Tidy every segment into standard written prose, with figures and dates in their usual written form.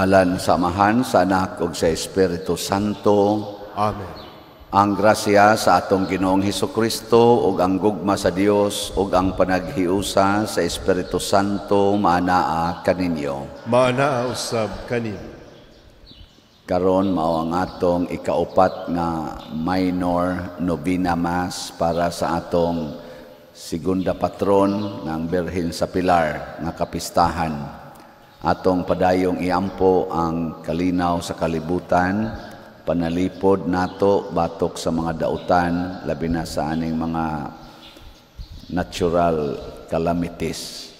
Ngalan sa Amahan, sa Anak ug sa Espiritu Santo. Amen. Ang grasya sa atong Ginoong Hesukristo ug ang gugma sa Dios ug ang panaghiusa sa Espiritu Santo maanaa kaninyo. Maanaa usab kanimo. Karon mao ang atong ikaupat nga minor novena mass para sa atong segunda patron ng Birhen sa Pilar nga kapistahan. Atong padayong iampo ang kalinaw sa kalibutan, panalipod nato batok sa mga dautan, labi na sa aning mga natural calamities.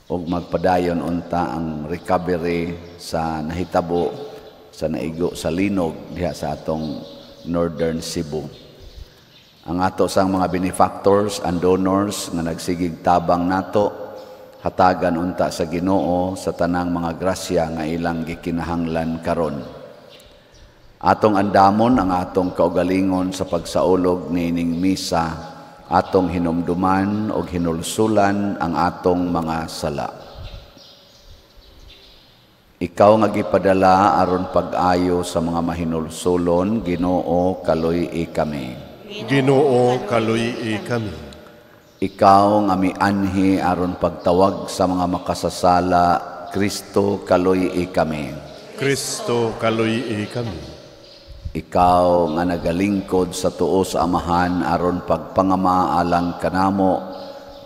Ug magpadayon unta ang recovery sa nahitabo sa naigo sa linog diha sa atong Northern Cebu. Ang ato sang mga benefactors and donors nga nagsigig tabang nato, hatagan unta sa Ginoo sa tanang mga grasya nga ilang gikinahanglan karon. Atong andamon ang atong kaugalingon sa pagsaulog niining misa, atong hinumduman og hinulsulan ang atong mga sala. Ikaw nga gipadala aron pag-ayo sa mga mahinulsulon, Ginoo, kaluy-i kami. Ginoo, kaluy-i kami. Ikaw nga mianhi aron pagtawag sa mga makasasala, Kristo, kaluy-i kami. Kristo, kaluy-i kami. Ikaw nga nagalingkod sa tuo sa Amahan aron pagpangama alang kanamo,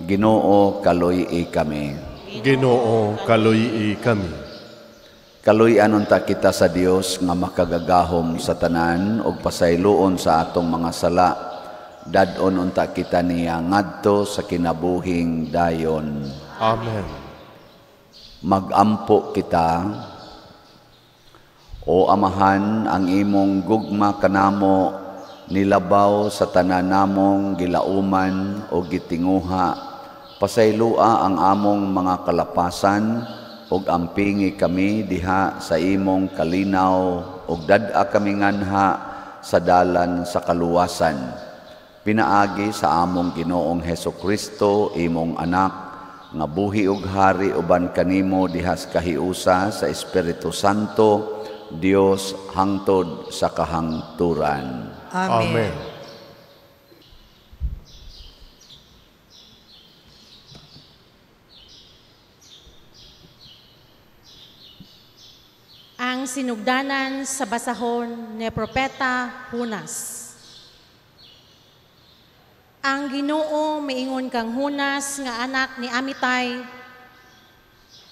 Ginoo, kaluy-i kami. Ginoo, kaluy-i kami. Kaluy-an unta kita sa Dios nga makagagahom sa tanan ug pasayloon sa atong mga sala. Dad-on unta kita niya ngadto sa kinabuhing dayon. Amen. Magampo kita. O Amahan, ang imong gugma kanamo nilabaw sa tanan namong gilauman o gitinguha. Pasayloa ang among mga kalapasan ug ampingi kami diha sa imong kalinaw ug dad-a kami nganha sa dalan sa kaluwasan. Pinaagi sa among Ginoong Hesukristo, imong anak, nga buhi ug hari uban kanimo diha sa kahiusa sa Espiritu Santo, Dios hangtod sa kahangturan. Amen. Ang sinugdanan sa basahon ni Propeta Junas. Ang Ginoo miingon kang Junas nga anak ni Amitay,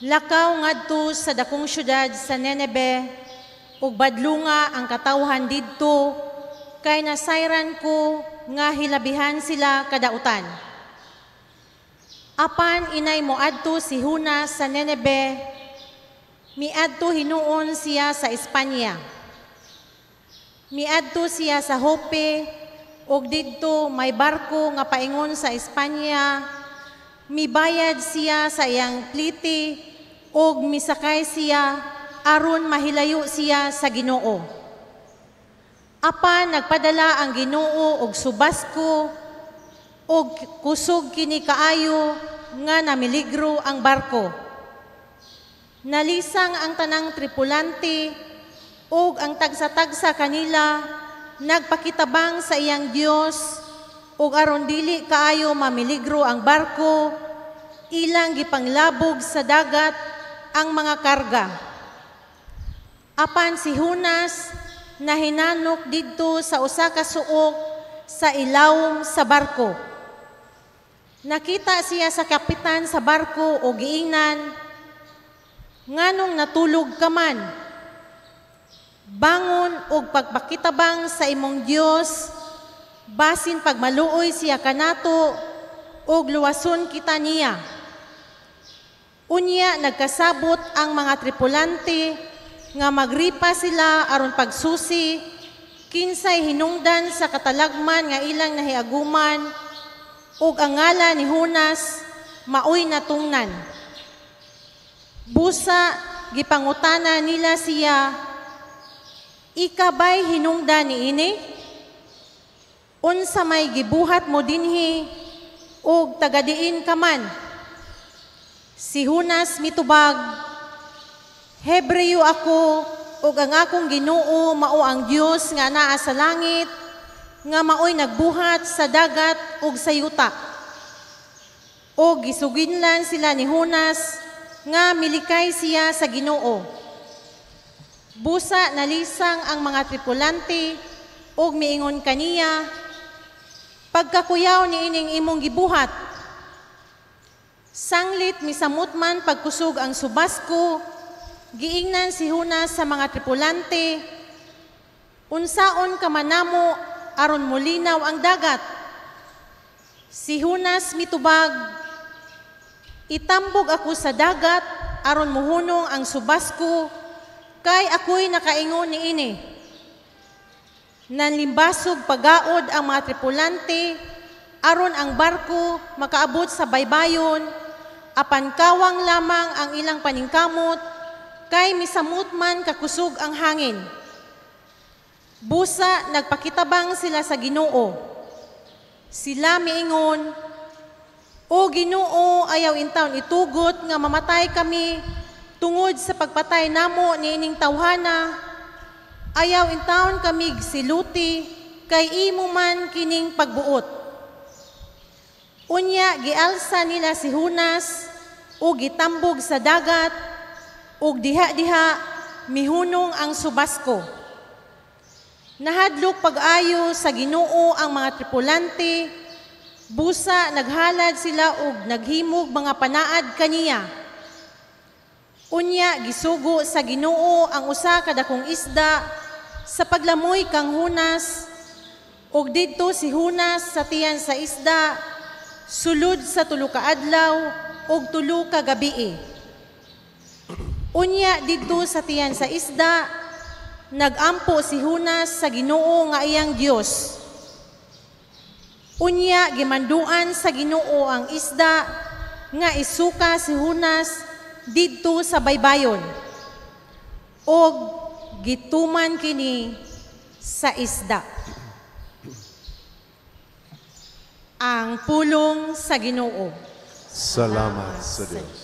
lakaw ngadto sa dakong syudad sa Nineve ug badlunga ang katawhan didto kay nasayran ko nga hilabihan sila kadautan. Apan inay moadto si Junas sa Nineve, miadto hinuon siya sa Espanya. Miadto siya sa Jope ug didto may barko nga paingon sa Espanya. Mibayad siya sa iyang pliti ug misakay siya aron mahilayo siya sa Ginoo. Apan nagpadala ang Ginoo og subasko ug kusog kini kaayo nga namiligro ang barko. Nalisang ang tanang tripulante ug ang tagsa-tagsa kanila nagpakitabang sa iyang Dios ug aron dili kaayo mamiligro ang barko, ilang gipanglabog sa dagat ang mga karga. Apan si Junas nahinanok didto sa usa ka suok sa ilawom sa barko. Nakita siya sa kapitan sa barko og giingnan, nganong natulog ka man? Bangon og pagpakitabang sa imong Dios, basin pagmaluoy siya kanato og luwason kita niya. Unya nagkasabot ang mga tripulante nga magripa sila aron pagsusi kinsay hinungdan sa katalagman nga ilang nahiaguman ug ang ngala ni Junas maoy natungnan. Busa gipangutana nila siya, ika bay hinungdan niini? Unsa may gibuhat mo dinhi ug tagadiin ka man? Si Junas mitubag, Hebreo ako ug ang akong Ginoo mao ang Dios nga naa sa langit, nga maoy nagbuhat sa dagat ug sa yuta." Og gisuginlan sila ni Jonas nga milikay siya sa Ginoo. Busa nalisang ang mga tripulante ug miingon kaniya, "Pagkakuyaw ni ining imong gibuhat." Sanglit misamot man pagkusog ang subasko, giingnan si Jonas sa mga tripulante, "Unsaon ka manamo aron molinaw ang dagat?" Si Jonas mitubag, "Itambog ako sa dagat aron muhunong ang subasko, kay ako'y nakaingon niini." Nanlimbasog pagaod ang mga tripulante aron ang barko makaabot sa baybayon, apan kawang lamang ang ilang paningkamot, kay misamot man kakusog ang hangin. Busa nagpakitabang sila sa Ginoo. Sila miingon, "O Ginoo, ayaw intawon itugot nga mamatay kami tungod sa pagpatay namo niining tawhana. Ayaw intawon kami siluti, kay imo man kining pagbuot." Unya gialsa nila si Jonas ug gitambog sa dagat, ug diha-diha mihunong ang subasko. Nahadlok pag-ayo sa Ginoo ang mga tripulante, busa naghalad sila ug naghimog mga panaad kaniya. Unya gisugo sa Ginoo ang usa ka dakong isda sa paglamoy kang Jonas, ug didto si Jonas sa tiyan sa isda sulod sa 3 ka adlaw ug 3 ka gabii. Unya didto sa tiyan sa isda nagampo si Jonas sa Ginoo nga iyang Dios. Unya gimanduan sa Ginoo ang isda nga isuka si Jonas didto sa baybayon, og gituman kini sa isda. Ang pulong sa Ginoo. Salamat sa Dios.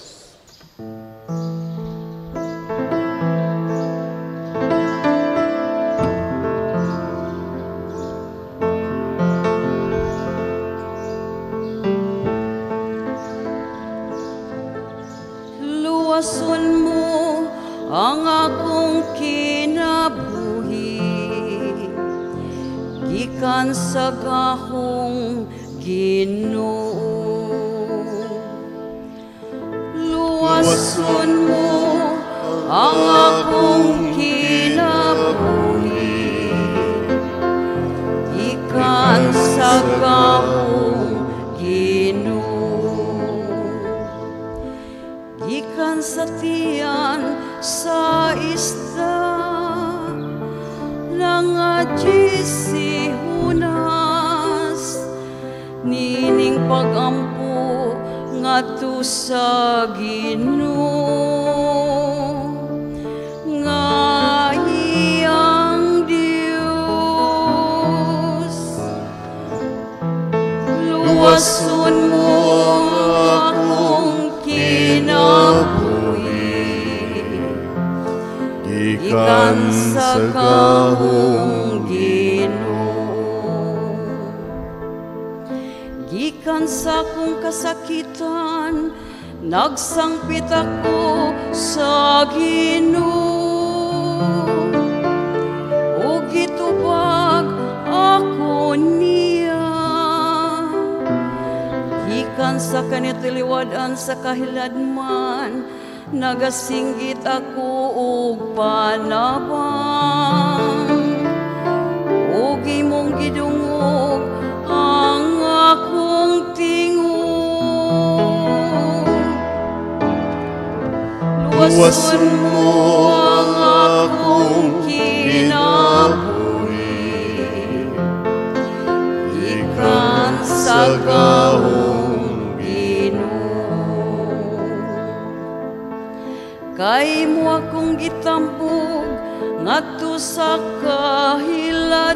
Luwason mo ang akong kinabuhi, gikan sa gahong Ginoo. Luwason mo ang akong kinabuhi, gikan sa gahong Ginoo. Gikan sa tiyan sa isda, nangadji si Jonas, nining pagampo ngadto sa Ginoo, nga iyang Dios. Luwason mo akong kinabuhi, gikan sa gahong Ginoo. Gikan sa akong kasakitan, nagsangpit ako sa Ginoo, ug gitubag ako niya. Gikan sa kanitiliwad-an sa kahiladman, nagasinggit ako og panabang, ug imong gidungog ang akong tingog. Luwason mo ang akong kinabuhi, gikan sa gahong Ginoo. Kay mo akong gitambog ngadto sa kahiladman,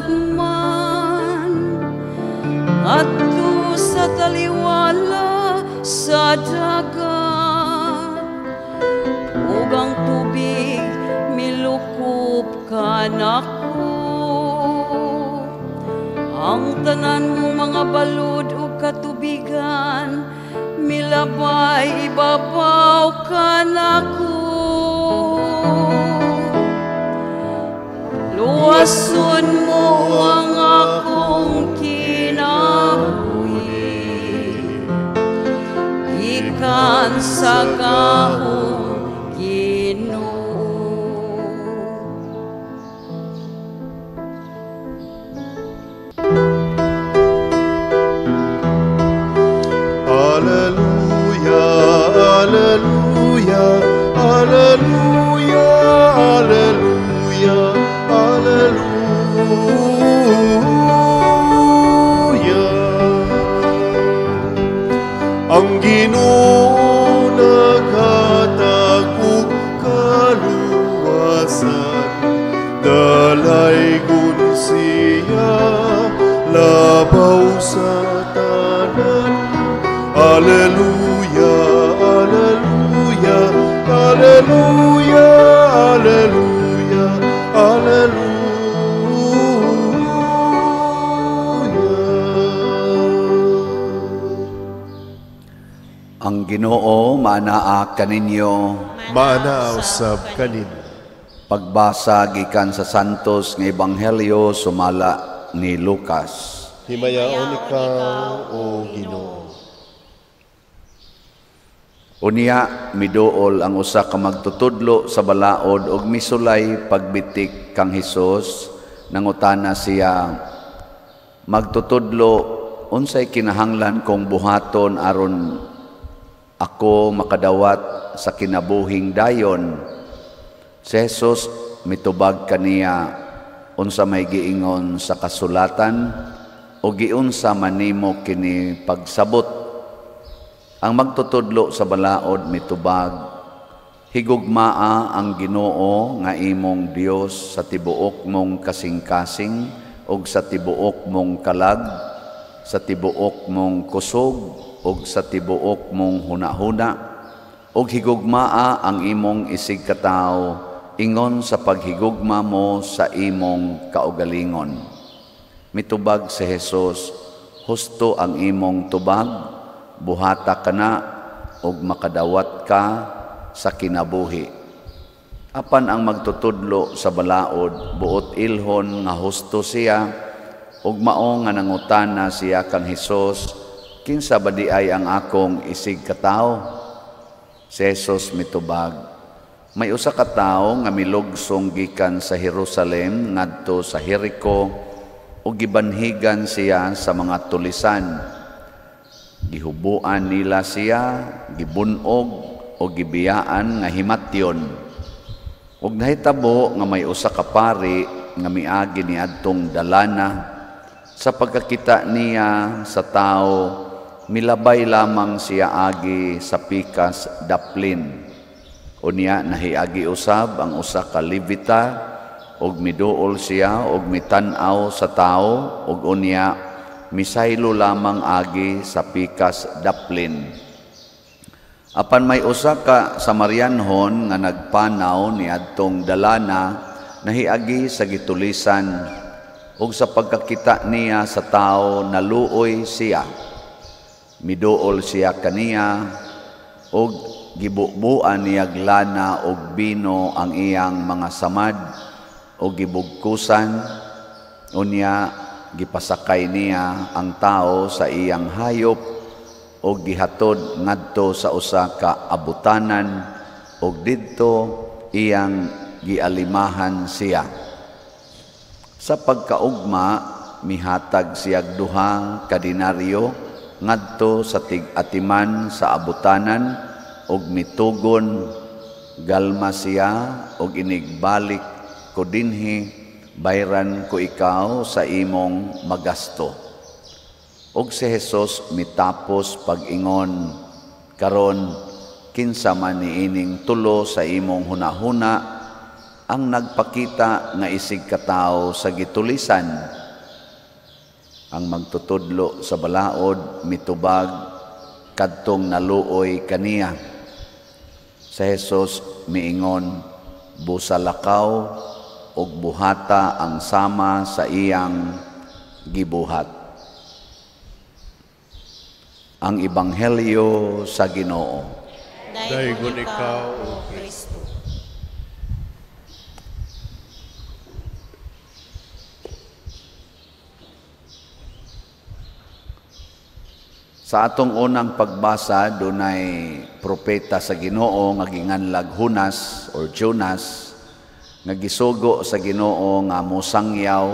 ngadto sa taliwala sa dagat, ug Ug ang tubig milukop kanako. Ang tanan mo mga balod ug katubigan milabay ibabaw kanako. Luwason mo ang akong kinabuhi, gikan sa gahom Ginoo. Alleluia, alleluia, alleluia, alleluia, alleluia. Ang Ginoo naghatag og kaluwasan, dalaygon siya labaw sa tanan. Alleluia, alleluia, alleluia, alleluia, alleluia. Ang Ginoo maanaa kaninyo. Maanaa usab kaninyo. Pagbasa gikan sa Santos nga Ebanghelyo sumala ni Lucas. Himayaon ikaw, o Ginoo. Unya miduol ang usa ka magtutudlo sa balaod og misulay pagbitik kang Hesus. Nangutana siya, magtutudlo, unsay kinahanglan kong buhaton aron ako makadawat sa kinabuhing dayon? Si Jesus mitubag kaniya, unsa may giingon sa kasulatan o giunsa man nimo kini pagsabot? Ang magtutudlo sa balaod mitubag, higugmaa ang Ginoo nga imong Dios sa tibuok mong kasing-kasing ug sa tibuok mong kalag, sa tibuok mong kusog ug sa tibuok mong hunahuna, ug higugmaa ang imong isig katawo ingon sa paghigugma mo sa imong kaugalingon. Mitubag si Jesus, husto ang imong tubag, buhata ka na ug makadawat ka sa kinabuhi. Apan ang magtutudlo sa balaod, buot ilhon nga husto siya, ug mao nga nangutana siya kang Hesus, kinsa ba di ay ang akong isig katawo? Si Jesus mitubag, may usa ka tawo nga milugsong gikan sa Jerusalem ngadto sa Jericho ug gibanhigan siya sa mga tulisan. Gihubuan nila siya, gibunog o gibiyaan nga himatyon. Ug nahitabo nga may usa ka pari nga miagi niadtong dalana. Sa pagkakita niya sa tao, milabay lamang siya agi sa pikas daplin. Unya nahiagi usab ang usa ka Levita ug miduol siya ug mitan-aw sa tao ug unya misaylo lamang agi sa pikas daplin. Apan may usa ka Samarianhon nga nagpanaw niadtong dalana, nahiagi sa gitulisan ug sa pagkakita niya sa tao naluoy siya. Miduol siya kaniya ug gibubuan niyag lana og bino ang iyang mga samad ug gibugkusan. Unya gipasakay niya ang tao sa iyang hayop ug gihatod ngadto sa usa ka abutanan ug didto iyang gialimahan siya. Sa pagkaugma mihatag siyag 2 ka denaryo ngadto sa tig-atiman sa abutanan ug mitugon, galma siya ug inigbalik ko dinhi, bayran ko ikaw sa imong magasto. Og si Jesus mitapos pag-ingon, karon kinsa man niining tulo sa imong hunahuna ang nagpakita nga isig katawo sa gitulisan? Ang magtutudlo sa balaod mitubag kadtong naluoy kaniya. Sa Jesus miingon, busalakaw ug buhata ang sama sa iyang gibuhat. Ang Ebanghelyo sa Ginoo. Daygon ikaw, O Kristo. Sa atong unang pagbasa, dunay propeta sa Ginoo nga ginganlag Jonas or Jonas nga gisugo sa Ginoo nga mosangyaw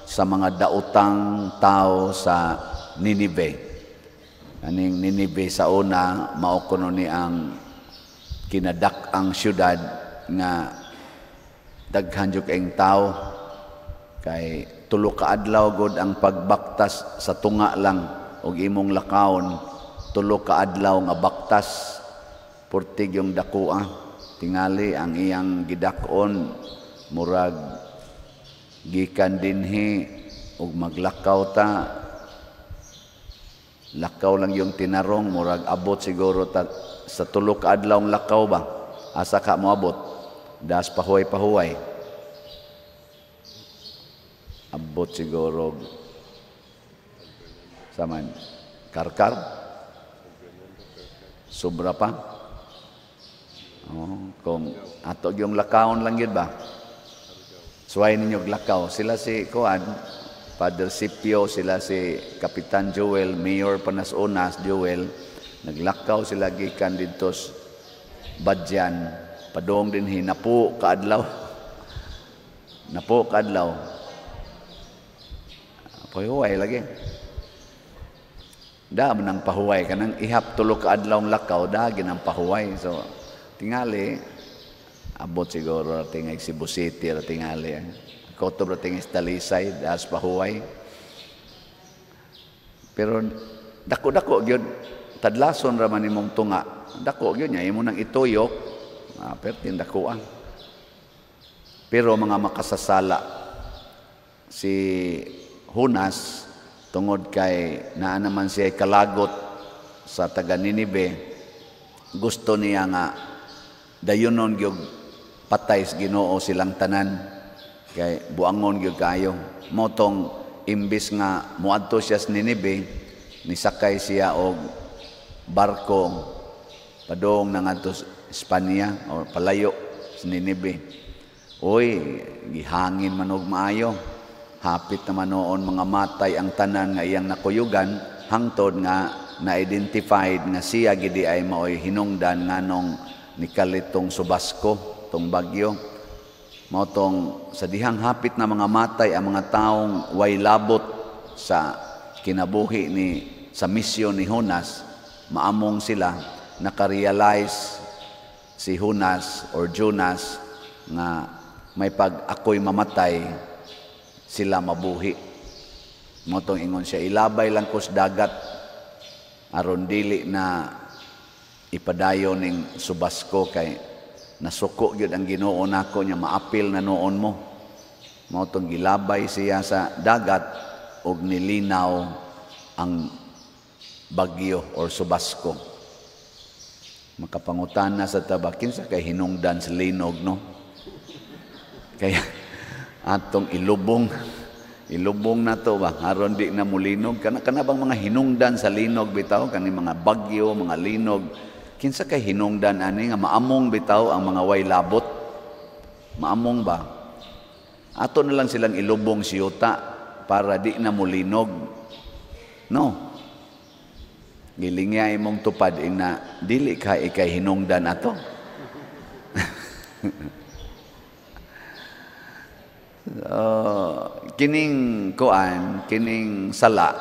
sa mga daotang tao sa Ninive. Aning Ninive sa una mao kuno ni ang kinadak-ang syudad nga daghan jud kaayong tao, kay tulo ka adlaw gud ang pagbaktas sa tunga lang og imong lakawon, tulo ka adlaw nga baktas purtig yung dakoa. Tingali ang iyang gidak-on murag gikan dinhi og maglakaw ta, lakaw lang yung tinarong, murag abot siguro ta sa tulo ka adlaw lakaw ba, asa ka moabot, das pahuway-pahuway, abot siguro saman Karkar, sobra pa. Oh, kung ato yung lakawon lang yun ba, suway ninyo lakaw. Sila si Kuan, Father Sipio, sila si Kapitan Joel, Mayor Panasonas Joel, naglakaw sila gikan didto sa Badyan, padong dinhi, napo kaadlaw. Napo kaadlaw. Pahuway lagi. Da man ang pahuway kanang ihap tulo ka adlaw lakaw, da ginang pahuway. So tingali abot siguro tingay Cebu City ra tingali. Kotob ra tingay Talisay, das pahuway. Pero dako-dako gyud, tadlason ra man imong tunga. Dako gyud nya imo nang ituyok, pertin dako ah. Pero mga makasasala si Jonas, tungod kay naa naman siya kalagot sa taga Ninive, gusto niya nga dayunon gyud patay sa Ginoo silang tanan, kay buangon gyud kaayo. Motong imbis nga moadto siya sa Ninive, nisakay siya og barko padung na ngadto sa Espanya o palayo sa Ninive. Oy, gihangin man og maayo. Hapit naman noon mga matay ang tanan nga iyang nakuyugan, hangtod nga na-identified nga siya gidi ay maoy hinungdan nganong nikalitong subasko, tong bagyo. Mao tong sa dihang hapit na mga matay ang mga taong way labot sa kinabuhi ni sa misyon ni Jonas, maamong sila, nakarealize si Jonas or Jonas nga may pag ako'y mamatay, sila mabuhi. Motong ingon siya, ilabay lang ko sa dagat aron dili na ipadayon ning subasko kay nasuko gyud ang Ginoo nako nya maapil na noon mo. Motong gilabay siya sa dagat og nilinaw ang bagyo or subasko. Makapangutana sa taba, kinsa kay hinungdan sa linog, no? Kaya atong ilubong, ilubong na to ba, aron di na mulinog. Kana bang mga hinungdan sa linog bitaw, kani mga bagyo, mga linog, kinsa kay hinungdan ani nga maamong bitaw ang mga way labot? Maamong ba? Ato na lang silang ilubong siyuta para di na mulinog. No. Gilingya imong tupad ina dili ka ikay hinungdan ato. Kining kuan, kining sala,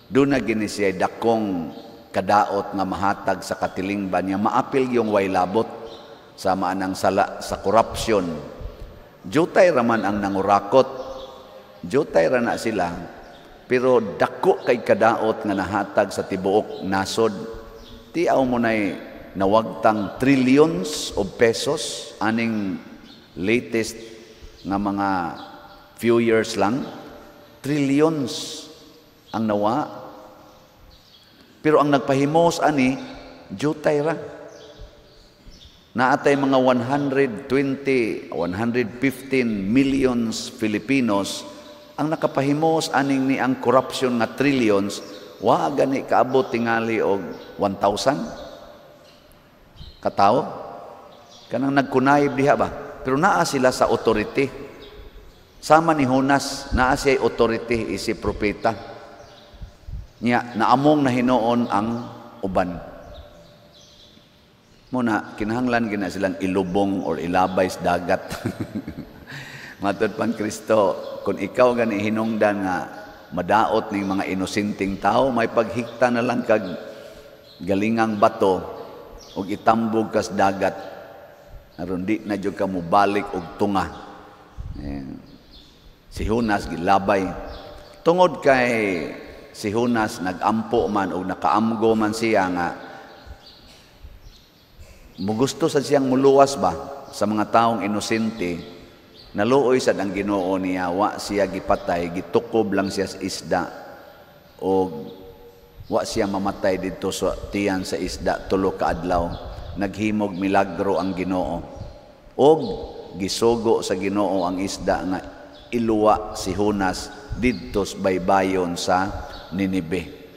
doon na gini siya dakong kadaot nga mahatag sa katilingban niya, maapil yung way labot sa maanang sala sa korupsyon. Jutay raman ang nangurakot, jutay ra na sila, pero dako kay kadaot nga nahatag sa tibuok nasod. Tiaw mo na'y nawagtang trillions of pesos aning latest nga mga few years lang, trillions ang nawa. Pero ang nagpahimos ani, jutay ra. Naatay mga 120, 115 millions Filipinos ang nakapahimos aning ni ang corruption nga trillions, wa gani kaabot tingali og 1,000 katawo kanang nagkunayib diha ba, pero naa sila sa authority. Sama ni Jonas, naa siya authority isi propeta niya, naamong na hinuon ang uban. Muna kinahanglan gina silang ilubong or ilabay sa dagat. Matod pang Kristo, kung ikaw gani hinungdan nga madaot ning mga inosenteng tao, may paghikta na lang kag galingang bato ug itambog kas dagat aron di na jud ka mobalik og tunga. Eh, si Jonas gilabay. Tungod kay si Jonas nagampo man og nakaamgo man siya nga mugusto sa siyang muluwas ba sa mga taong inosente, naluoy sad ang Ginoo niya, wa siya gipatay, gitukob lang siya sa isda og wa siya mamatay didto sa tiyan sa isda 3 ka adlaw. Naghimog milagro ang Ginoo og gisugo sa Ginoo ang isda nga iluwa si Jonas didto sa baybayon sa Ninibe.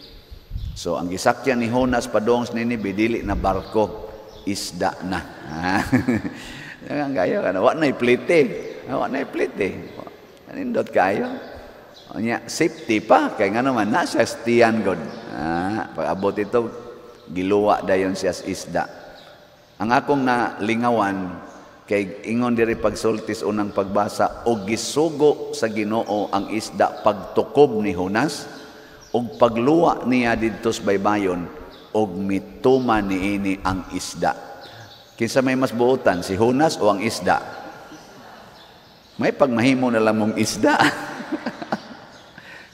So ang gisakyan ni Jonas padung sa Ninibe dili na barko, isda na. Ang kayo kana wa na plite. Wa na plite. Anindot kayo. Unya safety pa kay nga naman na siya tiyan god. Ah, pag abot ito giluwa dayon siya sa isda. Ang akong nalingawan kay ingon diri pagsultis unang pagbasa, og gisugo sa Ginoo ang isda pagtukob ni Jonas og pagluwa niya didto sa baybayon og mituman niini ang isda. Kinsa may mas buotan, si Jonas o ang isda? May pagmahimo na lang mong isda.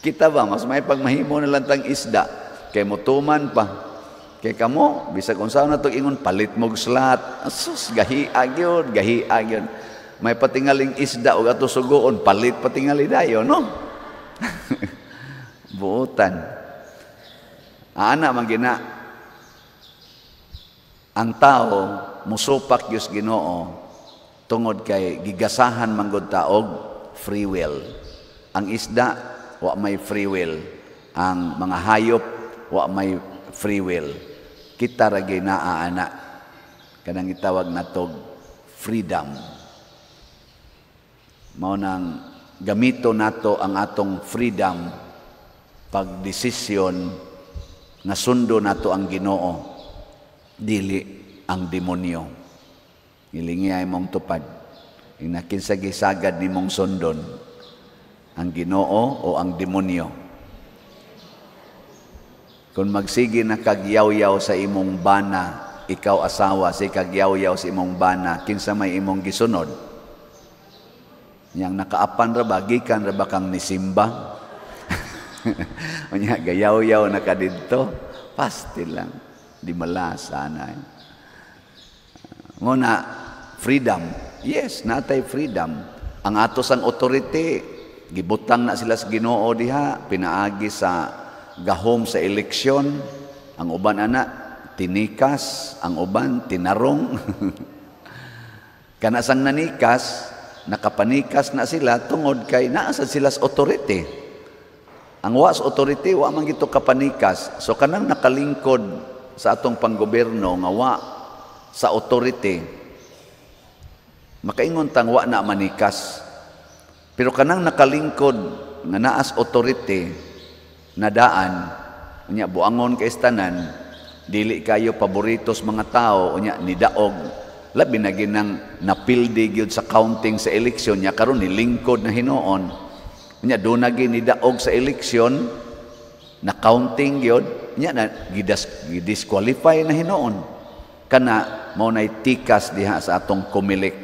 Kita ba, mas may pagmahimo na lang tang isda kay mutuman pa. Kay kamo, bisag unsa na tog ingon palit mog slot. Asus, gahi gyud, gahi gyud. May patingaling isda og ato sugoon, palit patingali dayon, no? Buotan. Ana man gina ang tao musupak gyud Ginoo tungod kay gigasahan man gud ta og free will. Ang isda wa may free will. Ang mga hayop wa may free will. Kita ra gyud naa ana kanang gitawag natog freedom. Mao nang gamito nato ang atong freedom pagdesisyon nga sundo nato ang Ginoo, dili ang demonyo. Ilingi ay mong tupad. Ina kinsa gisagad nimong sundon, ang Ginoo o ang demonyo? Kung magsige na kagyaw-yaw sa imong bana, ikaw asawa, si kagyaw-yaw sa imong bana, kinsa may imong gisunod? Yang nakaapan ra ba, gikan ra ba kang nisimba? Unya gayaw-yaw na ka didto, pasti lang, di malasa na. Nguna, freedom. Yes, natay freedom. Ang atos ang authority, gibutang na sila sa Ginoo diha, pinaagi sa gahom sa eleksyon. Ang uban ana tinikas, ang uban tinarong. Kana sang nanikas, nakapanikas na sila tungod kay naa sa sila sa authority. Ang wa sa authority, wa man gito kapanikas. So kanang nakalingkod sa atong panggobyerno nga wa sa authority, makaingon tang wa na manikas. Pero kanang nakalingkod nga naas authority nadaan, unya buangon kay tanan, dili kayo paboritos mga tao, unya nidaog, labi na ginang napildi gyud sa counting sa eleksyon nya karon nilingkod na hinuon. Unya do na gyud nidaog sa eleksyon na counting gyud nya na gidisqualify na hinuon. Kana mao nay tikas diha sa atong Comelec,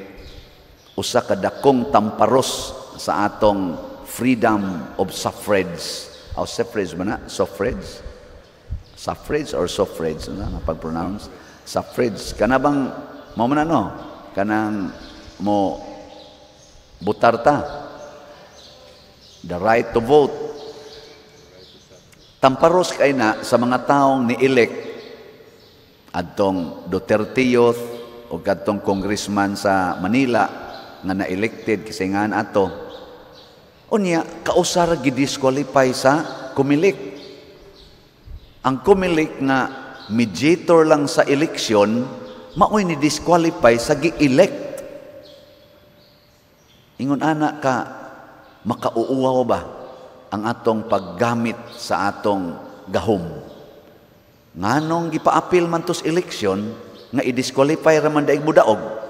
usa ka dakong tamparos sa atong freedom of suffrage. O suffrage ba na? Suffrage? Suffrage or suffrage? Ano nga pag-pronounce? Suffrage. Kana bang, mo man ano? Kanang mo butar ta. The right to vote. Tamparos kay na sa mga taong ni-elect adtong Duterte Youth o kadtong congressman sa Manila nga na-elected kasi nga ato. Unya, kausa ra gi-disqualify sa Comelec. Ang Comelec nga mediator lang sa eleksyon, maoy ni disqualify sa gi-elect. Ingon ana ka makauuwaw ba ang atong paggamit sa atong gahom? Nganong gipa-appeal man tos eleksyon nga i-disqualify ra man daig mudaog?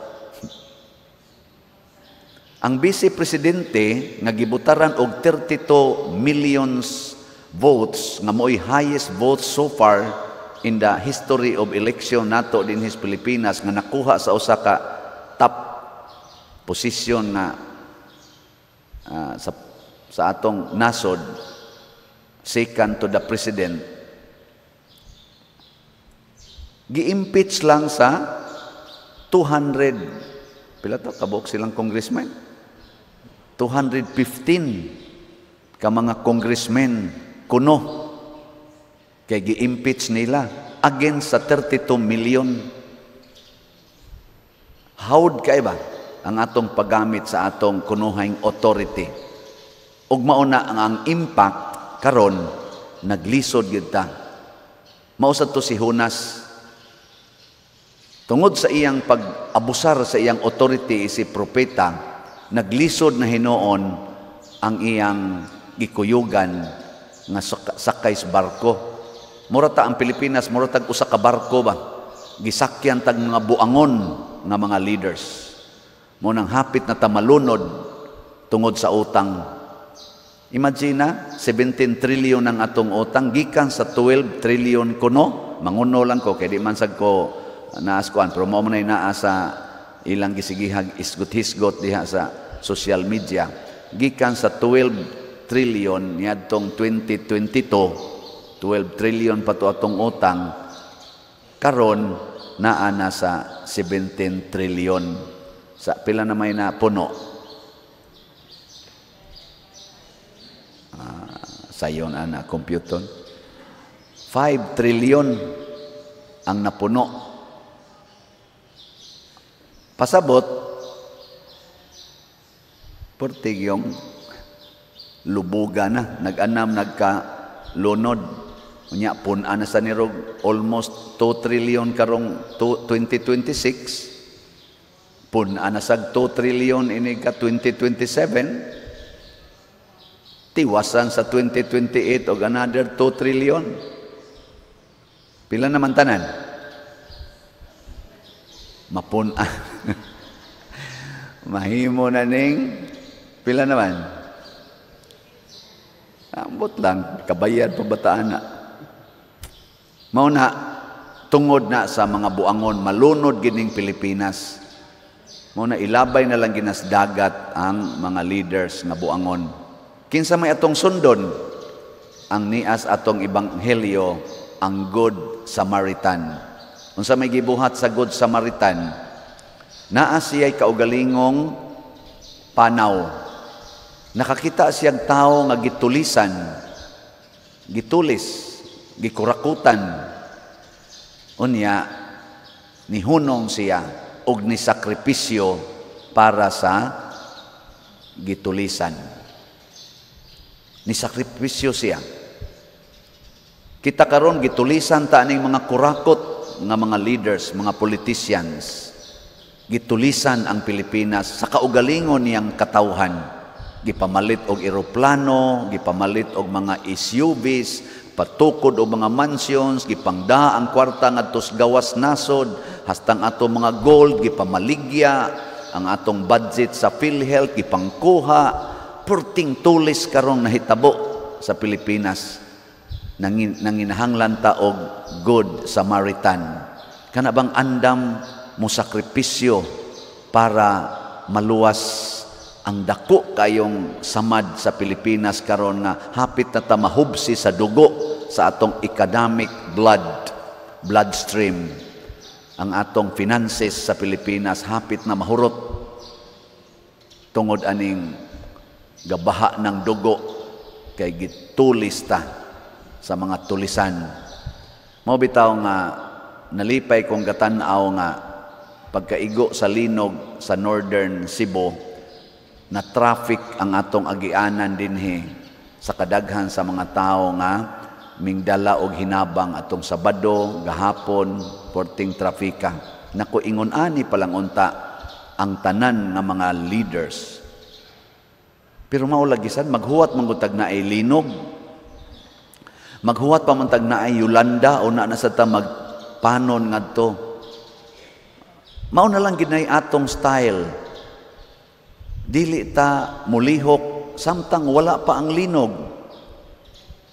Ang vice presidente nga gibutaran og 32 millions votes, nga mo'y highest votes so far in the history of election nato dinhi sa Pilipinas, nga nakuha sa usa ka top position nga sa atong nasod, second to the president, gi-impeach lang sa 200, pila to kabuok silang congressman, 215 ka mga congressmen kuno kay gi-impeach nila against sa 32 million. Hawd kay ba ang atong paggamit sa atong kunuhang authority? Ug mao na ang impact karon, naglisod gyud ta. Mao sad to si Jonas, tungod sa iyang pag-abusar sa iyang authority si propeta, naglisod na hinuon ang iyang gikuyugan nga sakay sa barko. Mura ta ang Pilipinas, mura tag usa ka barko ba? Gisakyan tag mga buangon nga mga leaders. Mo nang hapit na ta malunod tungod sa utang. Imagine na, 17 trillion ang atong utang gikan sa 12 trillion kuno. Manguno lang ko kay di man sad ko naas kuan, pero mao man naa sa ilang gisigihag isgot-hisgot diha sa social media. Gikan sa 12 trillion niadtong 2022, 12 trillion pa to atong utang, karon naa na sa 17 trillion. Sa pila na may na puno? Sayon ana computer. 5 trillion ang napuno. Pasabot, pertig yung lubuga na, nag-anam, nagka-lunod. Unya, pun-an na sa nirog, almost 2 trillion karong 2026. Pun-an na sag 2 trillion ini ka 2027. Tiwasan sa 2028 og another 2 trillion. Pila naman tanan? Mapun-an. Mahimo na ning pila naman? Ambot lang, kabayad pa bataan na. Mao na, tungod na sa mga buangon, malunod gining Pilipinas. Mao na ilabay na lang ginas dagat ang mga leaders nga buangon. Kinsa may atong sundon? Ang nias atong ebanghelyo, ang Good Samaritan. Unsa may gibuhat sa Good Samaritan? Naa siya'y kaugalingong panaw. Nakakita siyang tao nga gitulisan, gitulis, gikurakutan. Unya, nihunong siya og nisakripisyo para sa gitulisan. Nisakripisyo siya. Kita karon gitulisan ta aning mga kurakot nga mga leaders, mga politicians. Gitulisan ang Pilipinas sa kaugalingon niyang katawhan. Gipamalit og eroplano, gipamalit og mga SUVs, patukod og mga mansions, gipangda ang kwarta ngadto sa gawas nasod, hastang ato mga gold gipamaligya, ang atong budget sa PhilHealth gipangkuha. Perting tulis karong nahitabo sa Pilipinas. Nanginahanglan ta og Good Samaritan. Kana bang andam mo sakripisyo para maluwas ang dako kayong samad sa Pilipinas karon nga hapit na ta mahubsi sa dugo sa atong economic bloodstream. Ang atong finances sa Pilipinas hapit na mahurot tungod aning gabaha ng dugo kay gitulis ta sa mga tulisan. Mao bitaw nga nalipay kong gatan-aw nga Pagkaigo sa linog sa Northern Cebu, na traffic ang atong agianan dinhi sa kadaghan sa mga tao nga mingdala og hinabang atong Sabado, gahapon, porting trafika. Nako, ingon ani palang unta ang tanan nga mga leaders. Pero mao lagi sad, maghuwat man gud tag naay linog. Maghuwat pa man tag naay Yolanda o na sa ta magpanon ngadto. Mao na lang ginay atong style. Dili ta mulihok samtang wala pa ang linog.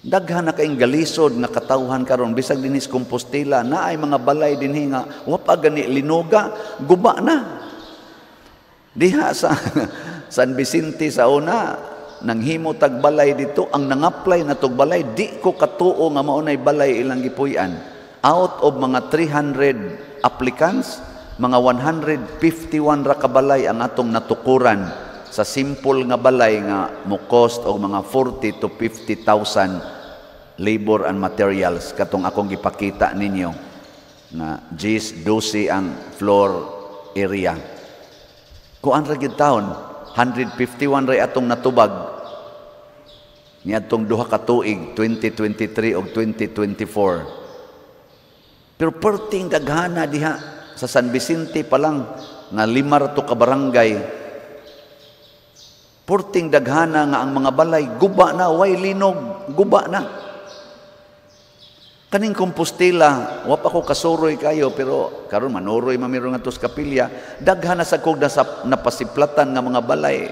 Daghan na kaing galisod nga katawhan karon bisag dinhi sa Compostela, naay mga balay dinhi nga wa pa gani linuga, guba na. Diha sa San Vicente sa una, nanghimo tag balay dito, ang nangapply na tog balay, di ko katuo nga mao nay balay ilang gipuy-an. Out of mga 300 applicants, mga 151 ra ka balay ang atong natukuran sa simple nga balay nga mo cost og mga 40 to 50,000 labor and materials, katong akong gipakita ninyo na 10 12 ang floor area. Kuan ra gyud taon, 151 ra atong natubag niadtong 2 ka tuig, 2023 og 2024. Pero perting daghana diha sa San Vicente pa lang nga 5 ra to ka barangay, purting daghana nga ang mga balay guba na, way linog, guba na. Kaning Compostela, wa pa ko kasuroy kayo, pero karon manuroy mamiro nga sa kapilya, daghan na sa kog nasa napasiplatan nga mga balay.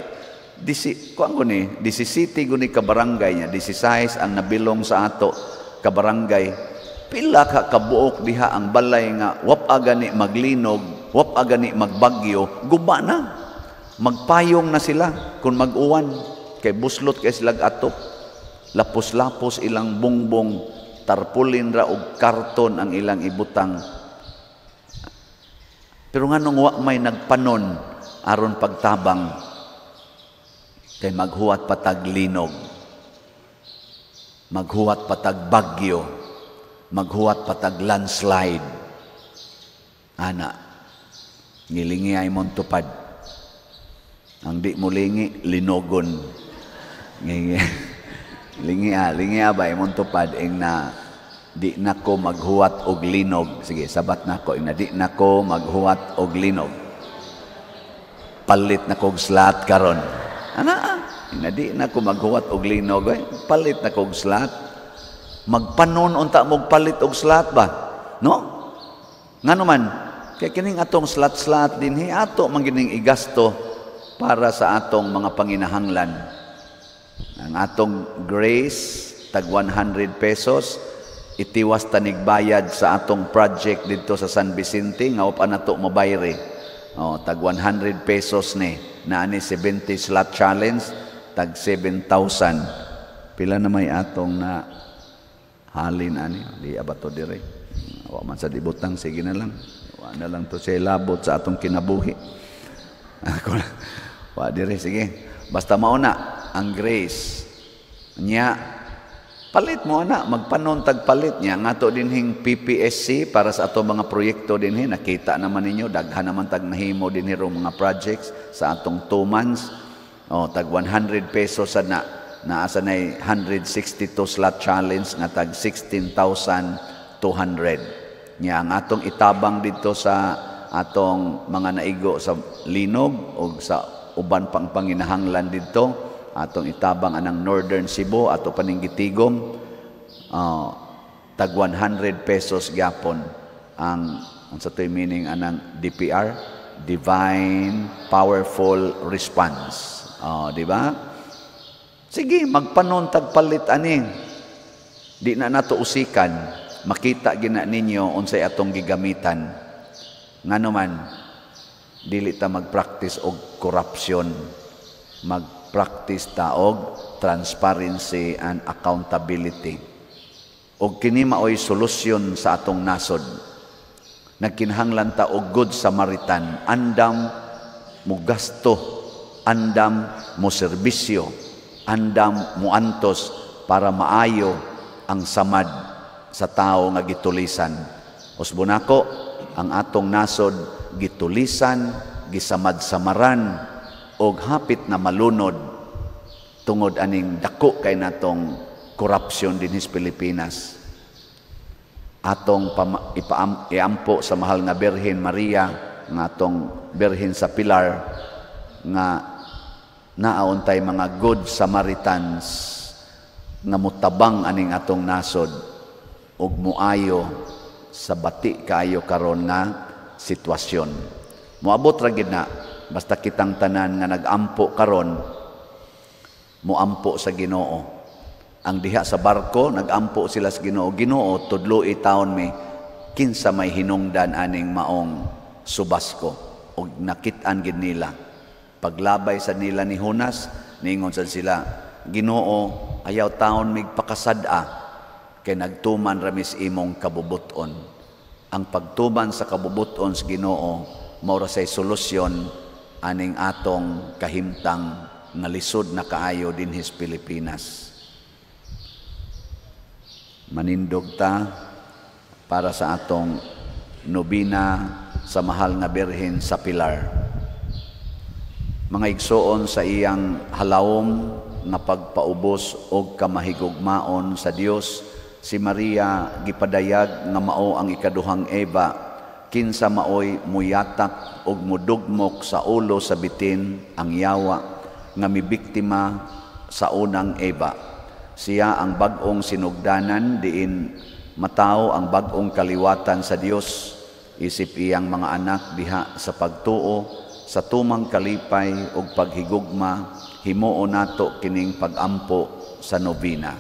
Disi kuan ko ni, 17 guni ka barangay niya, 16 ang nabilong sa ato ka barangay. Pila ka kabuok diha ang balay nga wa pa gani maglinog, wa pa gani magbagyo, guba na. Magpayong na sila kung mag-uwan, kay buslot kay sila atop. Lapos-lapos ilang bungbong, tarpulin ra og karton ang ilang ibutang. Pero nganong wa may nagpanon aron pagtabang? Kay maghuwat patag linog, maghuwat patag bagyo, maghuwat patag landslide. Ana, ngilingi ay mong tupad. Ang di mo lingi, linogon. Ngingi. Lingi ah, lingi ah ba imong tupad ing na di na ko maghuwat og linog. Sige, sabat na ko ing na di na ko maghuwat og linog. Palit na kog slot karon. Ana, ah, ing na di na ko maghuwat og linog, eh, palit na kog slot. Magpanon unta mog palit og slot ba? No? Ngano man, kay kining atong slot-slot dinhi ato man gining igasto para sa atong mga panginahanglan. Ang atong grace tag 100 pesos itiwas tanig bayad sa atong project dito sa San Vicente nga wa pa nato mabayre. Oh, tag 100 pesos ni naani 70 slot challenge, tag 7,000. Pila na may atong na halin ani di abato dire. Wa man sa dibutang, sige na lang. Wa na lang to siya labot sa atong kinabuhi. Ako wa dire, sige. Basta mauna ang grace nya, palit mo ana, magpanon tag palit niya ngato dinhing PPSC para sa ato mga proyekto dinhi. Nakita naman ninyo, daghan naman tag nahimo dinhi rong mga projects sa atong 2 months. Oh, tag 100 pesos sa na naa sa nay 162 slot challenge nga tag 16,200 niya. Ang atong itabang dito sa atong mga naigo sa linog o sa uban pang panginahanglan dito, atong itabang anang Northern Cebu, ato paning gitigom, tag 100 pesos gyapon ang sa to'y meaning anang DPR, Divine Powerful Response. Oh, di ba? Sige, magpanon tag palit ani. Di na nato usikan, makita gina ninyo unsay atong gigamitan. Ngano man, dili ta magpractice og corruption, magpractice ta og transparency and accountability. Og kini maoy solusyon sa atong nasod. Nagkinahanglan ta og Good Samaritan, andam mo gasto, andam mo serbisyo, andam mo antos para maayo ang samad sa tao nga gitulisan. Usbon nako, ang atong nasod gitulisan, gisamad-samaran og hapit na malunod tungod aning dako kay natong korupsyon dinhi sa Pilipinas. Atong iampo sa mahal nga Birhen Maria, nga atong Birhen sa Pilar, nga naauntay mga good Samaritans nga mutabang aning atong nasod ug muayo sa bati kaayo karon nga sitwasyon. Moabot ra gid na basta kitang tanan nga nagampo karon muampo sa Ginoo. Ang diha sa barko nagampo sila sa Ginoo. Ginoo, tudloi taon mi kinsa may hinungdan aning maong subasko, ug nakit-an gid nila. Paglabay sa nila ni Jonas, niingon sad sila, Ginoo, ayaw taon mig pakasad-a kay nagtuman ra mis imong kabubuton. Ang pagtuman sa kabubuton sa Ginoo mao ra say solusyon aning atong kahimtang nga lisod na kaayo dinhi sa Pilipinas. Manindog ta para sa atong nobina sa mahal nga Birhen sa Pilar. Mga igsoon, sa iyang halawom nga pagpaubos og kamahigugmaon sa Dios, si Maria gipadayag nga mao ang ikaduhang Eva, kinsa maoy muyatak og mudugmok sa ulo sa bitin ang yawa nga mibiktima sa unang Eva. Siya ang bag-ong sinugdanan diin matawo ang bag-ong kaliwatan sa Dios, isip iyang mga anak diha sa pagtuo sa tumang kalipay ug paghigugma. Himuon nato kining pagampo sa nobina.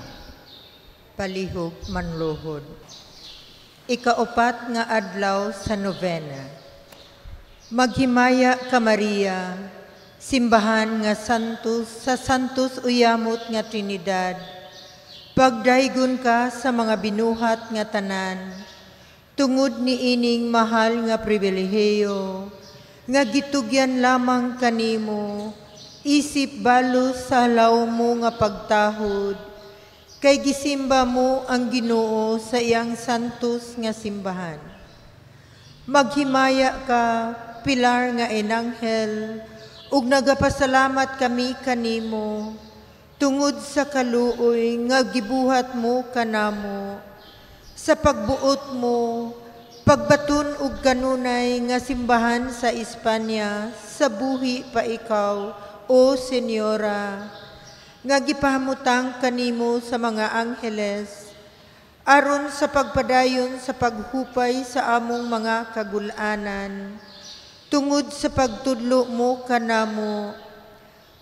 Palihog manluhod. Ikaupat nga adlaw sa novena. Maghimaya ka Maria, simbahan nga Santos sa Santos Uyamot nga Trinidad. Pagdaygon ka sa mga binuhat nga tanan, tungod ni ining mahal nga pribilehiyo, nga gitugyan lamang kanimo, isip balos sa halaw mo nga pagtahod, kay gisimba mo ang Ginoo sa iyang santos nga simbahan. Maghimaya ka, pilar nga enanghel, ug nagapasalamat kami kanimo, tungod sa kaluoy nga gibuhat mo kanamo, sa pagbuot mo, pagbaton og kanunay nga simbahan sa Espanya, sa buhi pa ikaw, o Senyora, nga gipahamutang kanimo sa mga angheles, aron sa pagpadayon sa paghupay sa among mga kagulanan, tungod sa pagtudlo mo kanamo,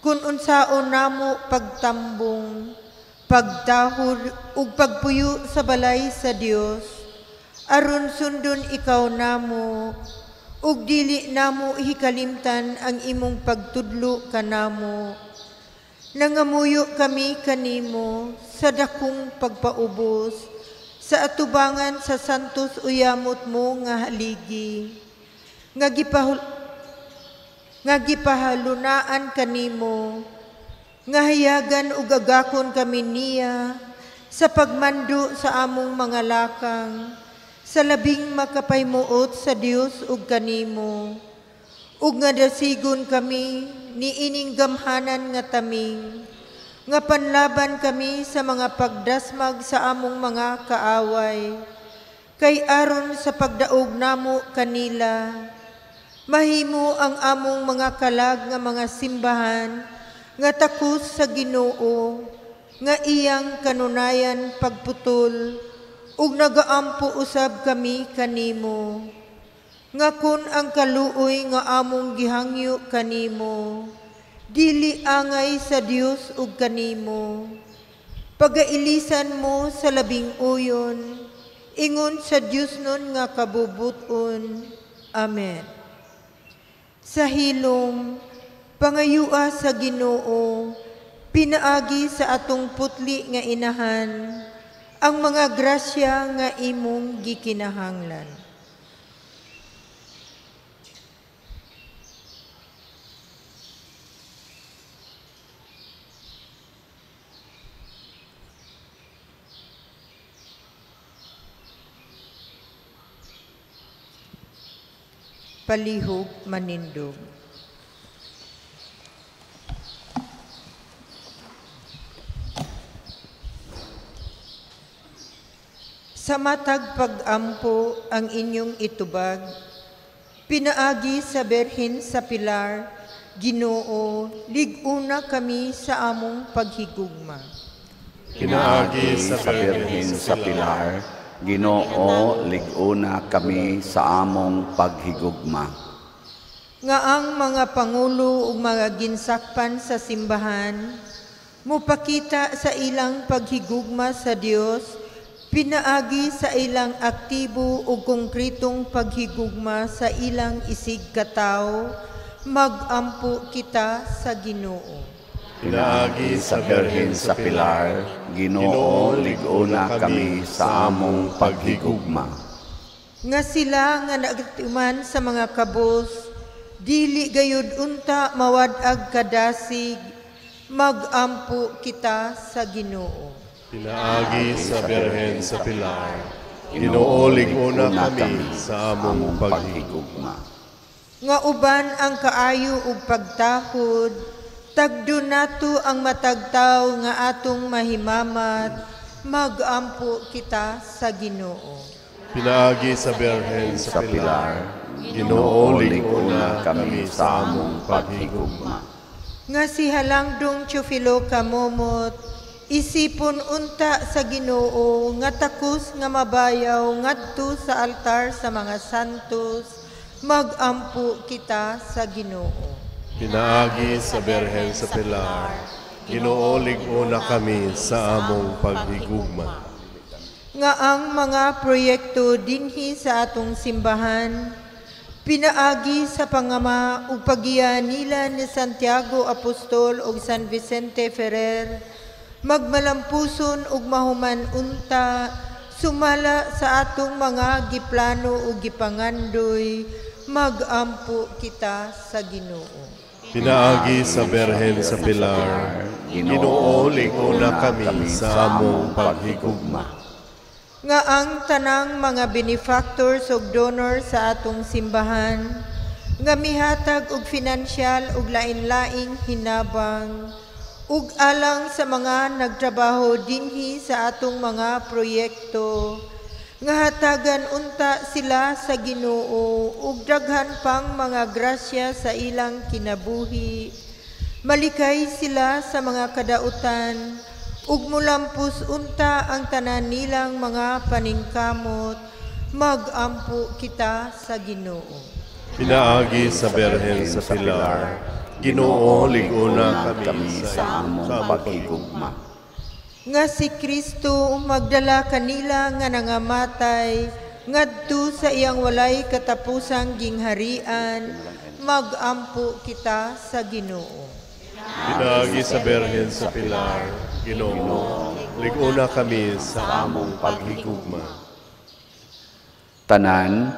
kun unsaon namo pagtambong, pagtahod ug pagpuyo sa balay sa Dios, aron sundon ikaw namo, ug dili namo hikalimtan ang imong pagtudlo kanamo. Nangamuyo kami kanimo sa dakong pagpaubos sa atubangan sa Santos Uyamot mo nga haligi, nga gipahalunaan kanimo, nga hayagan ug agakon kami niya sa pagmando sa among mga lakang, sa labing makapahimuot sa Dios ug kanimo, ug nga dasigon kami niining gamhanan nga taming, nga panlaban kami sa mga pagdasmag sa among mga kaaway, kay aron sa pagdaog namo kanila, mahimo ang among mga kalag nga mga simbahan, nga takos sa Ginoo, nga iyang kanunayan pagputol, ug nagaampo usab kami kanimo, nga kun ang kaluoy nga among gihangyo kanimo, dili angay sa Dios ug kanimo. Pagailisan mo sa labing uyon, ingon sa Dios nun nga kabubuton. Amen. Sa hilom, pangayua sa Ginoo, pinaagi sa atong putli nga inahan, ang mga grasya nga imong gikinahanglan. Palihog manindog. Sa matag pag-ampo ang inyong itubag, pinaagi sa Birhen sa Pilar, Ginoo, lig-una kami sa among paghigugma. Pinaagi sa Birhen sa Pilar, Ginoo, lig-una kami sa among paghigugma. Nga ang mga pangulo ug mga ginsakpan sa simbahan, mupakita sa ilang paghigugma sa Dios, pinaagi sa ilang aktibo ug konkretong paghigugma sa ilang isig katawo, magampo kita sa Ginoo. Pinaagi sa Birhen sa Pilar, Ginoo, lig-una kami sa among paghigugma. Nga sila nga nagatiman sa mga kabos, dili gayud unta mawad-ag kadasig, magampo kita sa Ginoo. Pinaagi sa Birhen sa Pilar, Ginoo, lig-una kami sa among paghigugma. Nga uban ang kaayo ug pagtahod, tagdo nato ang matag tawo nga atong mahimamat, magampo kita sa Ginoo. Pinaagi sa Birhen sa Pilar, Ginoo, lig-una kami sa among paghigugma. Nga si Halangdong Teofilo Camomot, isipon unta sa Ginoo nga takos nga mabayaw ngadto sa altar sa mga santos, magampo kita sa Ginoo. Pinaagi sa Birhen sa Pilar, Ginoo, lig-una kami sa among paghigugma. Nga ang mga proyekto dinhi sa atong simbahan, pinaagi sa pangama ug paggiya nila ni Santiago Apostol ug San Vicente Ferrer, magmalampuson ug mahuman unta sumala sa atong mga giplano ug gipangandoy, magampo kita sa Ginoo. Pinaagi sa Birhen sa Pilar, Ginoo, lig-una kami sa among paghigugma. Nga ang tanang mga benefactors ug donors sa atong simbahan, nga mihatag og finansyal ug lain-laing hinabang, ug alang sa mga nagtrabaho dinhi sa atong mga proyekto, nga hatagan unta sila sa Ginoo ug daghan pang mga grasya sa ilang kinabuhi, malikay sila sa mga kadautan, ug mulampos unta ang tanan nilang mga paningkamot, magampo kita sa Ginoo. Pinaagi sa Birhen sa Pilar, Ginoo, lig-una kami sa among paghigugma. Nga si Kristo magdala kanila nga nangamatay ngadto sa iyang walay katapusang gingharian, magampo kita sa Ginoo. Pinaagi sa Birhen sa Pilar, Ginoo, lig-una kami sa among paghigugma. Tanan,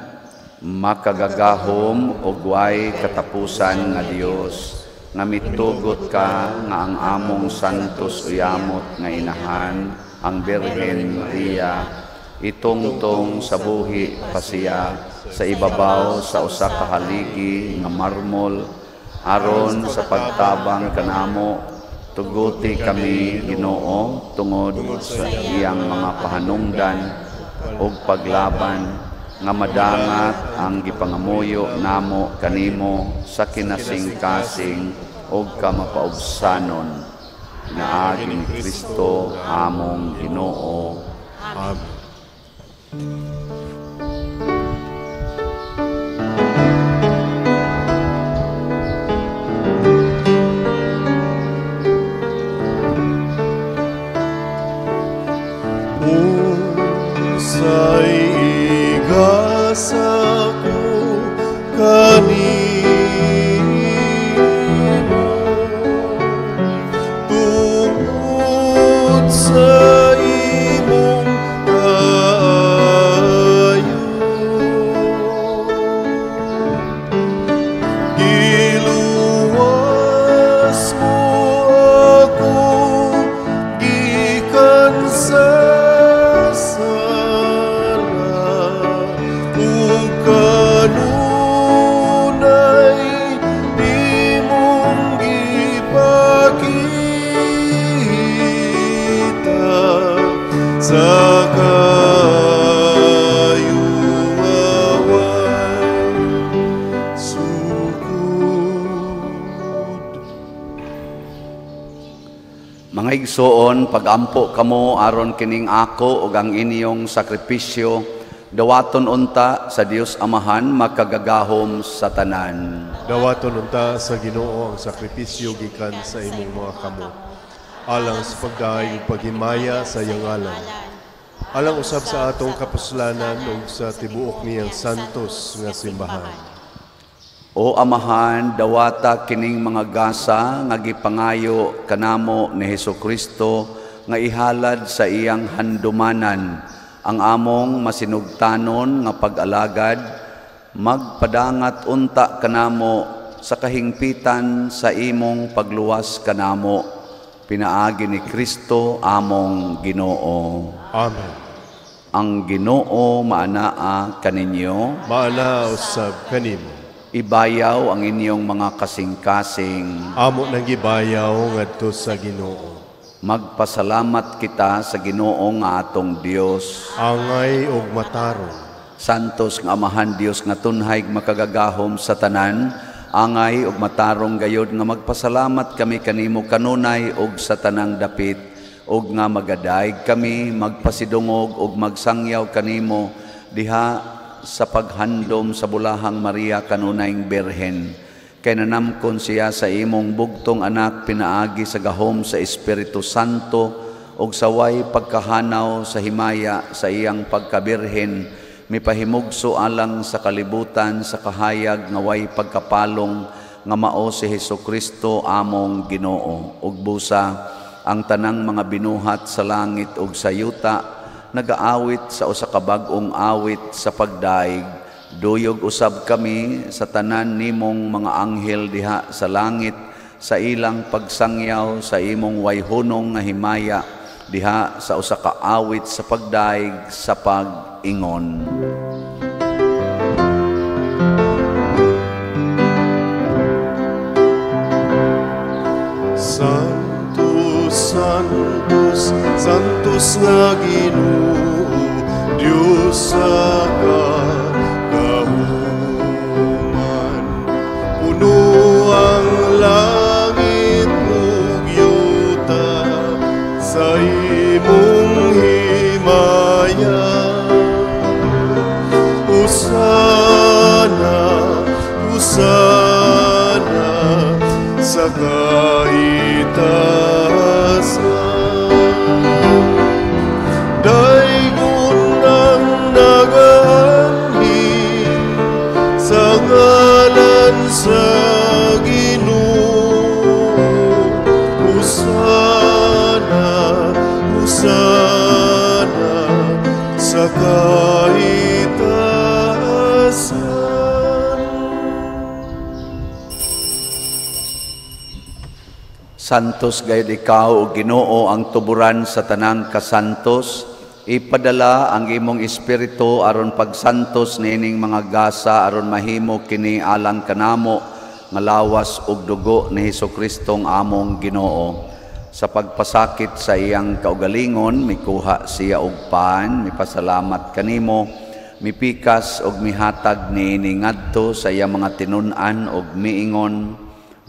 makagagahom og way katapusan nga Dios, nga mitugot ka nga ang among santos uyamot nga inahan, ang Birhen Maria, itungtong sa buhi pa siya sa ibabaw sa usa ka haligi nga marmol, aron sa pagtabang kanamo, tuguti kami Ginoo tungod sa iyang mga pahanungdan ug paglaban, nga madangat ang gipangamuyo namo kanimo sa kinasingkasing ug kamapaubsanon. Pinaagi ni Kristo among Ginoo. Amen. Unsay igasa ko kanimo tungod sa imong kaayo, giluwas mo ako gikan sa sala ug sa kaayo nga way sukod. Mga igsoon, pagampo kamo aron kining ako ug ang inyong sakripisyo dawaton unta sa Dios Amahan makagagahom sa tanan. Dawaton unta sa Ginoo ang sakripisyo gikan sa imong mga kamot, alang sa pagdaig ug paghimaya sa iyang ngalan, alang usab sa atong kapuslanan ug sa tibuok niyang santos nga simbahan. O Amahan, dawata kining mga gasa nga gipangayo kanamo ni Hesukristo nga ihalad sa iyang handumanan ang among masinugtanon nga pag-alagad, magpadangat unta kanamo sa kahingpitan sa imong pagluwas kanamo, pinaagi ni Kristo among Ginoo. Amen. Ang Ginoo maanaa kaninyo, maanaa usab kanimo. Ibayaw ang inyong mga kasing-kasing. Amo nang gibayaw ngadto sa Ginoo. Magpasalamat kita sa Ginoo nga atong Dios. Angay og matarong. Santos nga Amahan Dios nga tunhay makagagahom sa tanan, angay og matarong gayod nga magpasalamat kami kanimo kanunay og sa tanang dapit, og nga magadaig kami magpasidungog og magsangyaw kanimo diha sa paghandom sa bulahang Maria kanunayng Birhen. Kay nanamkon siya sa imong bugtong anak pinaagi sa gahom sa Espiritu Santo og saway pagkahanaw sa himaya sa iyang pagkabirhen, mipahimugso alang sa kalibutan sa kahayag nga way pagkapalong nga mao si Hesukristo among Ginoo. Ug busa ang tanang mga binuhat sa langit ug sa yuta nagaawit sa usa ka bag-ong awit sa pagdaig. Duyog usab kami sa tanan nimong mga anghel diha sa langit sa ilang pagsangyaw sa imong wayhunong nga himaya diha sa usa ka awit sa pagdaig sa pag-ingon. Santos, Santos, Santos nga Ginoo, Dios sa kagahuman, puno ang langit ug yuta sa imong himaya. Hosana, hosana sa kaitaasan. Daygon ang nagaanhi sa ngalan sa Ginoo. Hosana, hosana sa kaitaasan. Santos gayud ikaw, o Ginoo, ang tuburan sa tanang kasantos. Ipadala ang imong espiritu aron pagsantos niining mga gasa aron mahimo kini alang kanamo nga lawas ug dugo ni Hesukristong among Ginoo. Sa pagpasakit sa iyang kaugalingon, mikuha siya og pan, mipasalamat kanimo, mipikas og mihatag niini ngadto sa iyang mga tinun-an og miingon,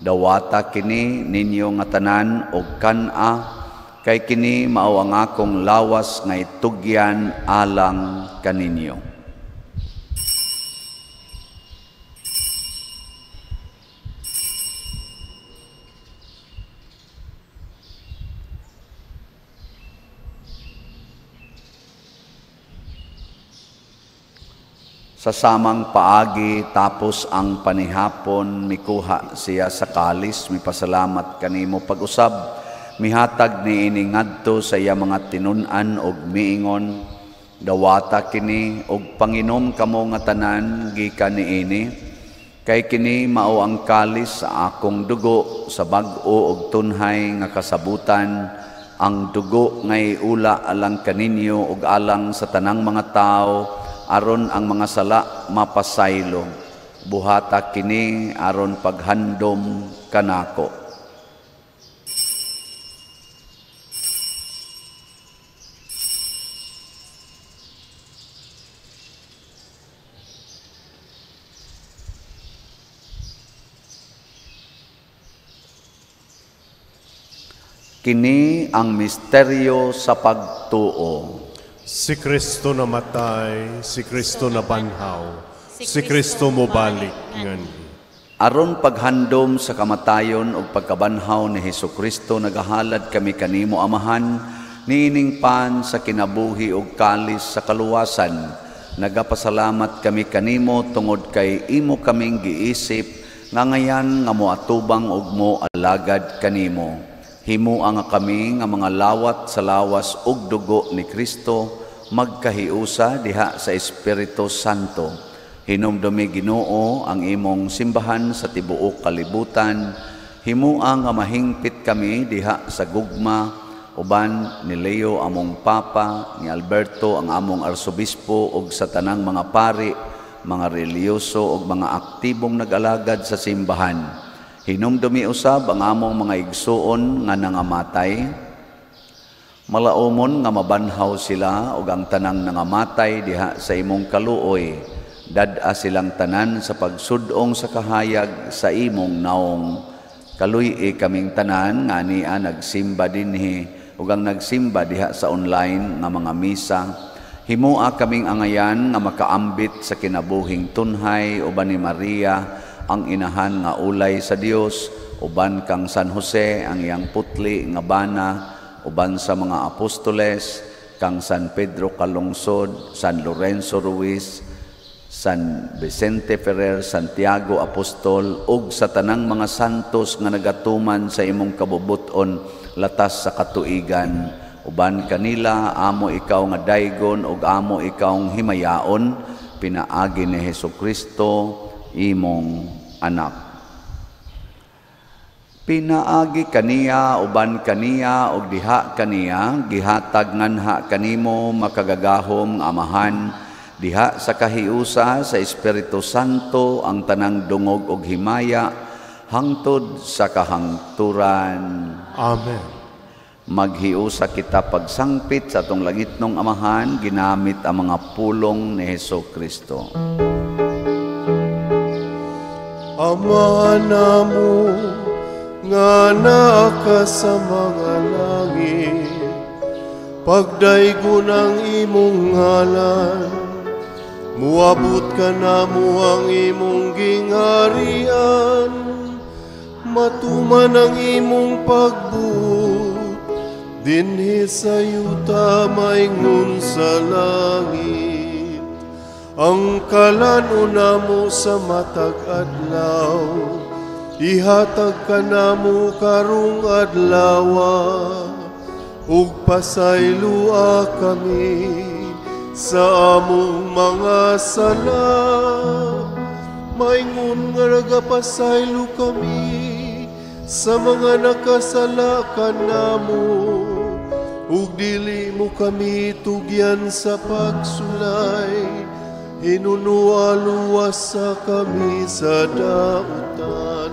dawata kini ninyo nga tanan og kan-a, kay kini mao ang akong lawas nga itugyan alang kaninyo. Sa samang paagi tapos ang panihapon, mikuha siya sa kalis, mipasalamat kanimo pag-usab, mihatag niini ngadto sa iya mga tinun-an og miingon, dawata kini og panginom kamo nga tanan gikan niini, kay kini mao ang kalis sa akong dugo sa bag-o og tunhay nga kasabutan, ang dugo ngay ula alang kaninyo og alang sa tanang mga tawo, aron ang mga sala mapasaylo. Buhata kini aron paghandom kanako. Kini ang misteryo sa pagtuo. Si Kristo namatay, si Kristo nabanhaw, si Kristo mobalik nganhi. Aron paghandom sa kamatayon ug pagkabanhaw ni Hesukristo, nagahalad kami kanimo, Amahan, niining pan sa kinabuhi ug kalis sa kaluwasan. Nagapasalamat kami kanimo tungod kay imo kaming giisip nga ngayan nga moatubang ug mo alagad kanimo. Himua nga kami nga mga lawat sa lawas ug dugo ni Kristo magkahiusa diha sa Espiritu Santo. Hinumdumi, Ginoo, ang imong simbahan sa tibuok kalibutan. Himua nga mahingpit kami diha sa gugma uban ni Leo among Papa, ni Alberto ang among Arsobispo ug sa tanang mga pari, mga relihiyoso ug mga aktibong nag-alagad sa simbahan. Hinumdumi usab ang among mga igsuon nga nangamatay. Malaumon nga mabanhaw sila ug ang tanang nangamatay diha sa imong kaluoy. Dad-a silang tanan sa pagsudong sa kahayag sa imong naong. Kaluy-i kaming tanan nga ania nagsimba dinhi ug ang nagsimba diha sa online nga mga misa. Himua kaming angayan nga makaambit sa kinabuhing tunhay uban ni Maria ang inahan nga ulay sa Dios, uban kang San Jose ang iyang putli nga bana, uban sa mga apostoles, kang San Pedro Calungsod, San Lorenzo Ruiz, San Vicente Ferrer, Santiago Apostol, ug sa tanang mga santos nga nagatuman sa imong kabubuton latas sa katuigan. Uban kanila amo ikaw nga daygon ug amo ikaw himayaon, pinaagi ni Hesukristo imong anak. Pinaagi kaniya, uban kaniya, ug diha kaniya, gihatag nganha kanimo makagagahom nga Amahan, diha sa kahiusa sa Espiritu Santo ang tanang dungog ug himaya hangtod sa kahangturan. Amen. Maghiusa kita pagsangpit sa atong langitnong Amahan ginamit ang mga pulong ni Hesukristo. Ama namo nga naa ka sa mga langit, pagdaygon ang imong ngalan, muabot ka namo ang imong gingharian, matuman ang imong pagbuot, dinhi sa yuta maingon sa langit. Ang kalan-on namo sa matag adlaw, ihatag kanamo karong adlawa, ug pasaylua kami sa among mga sala, maingon nga nagapasaylo kami sa mga nakasala kanamo, ug dili mo kami tugyan sa pagsulay, hinunua luwas sa kami sa dautan.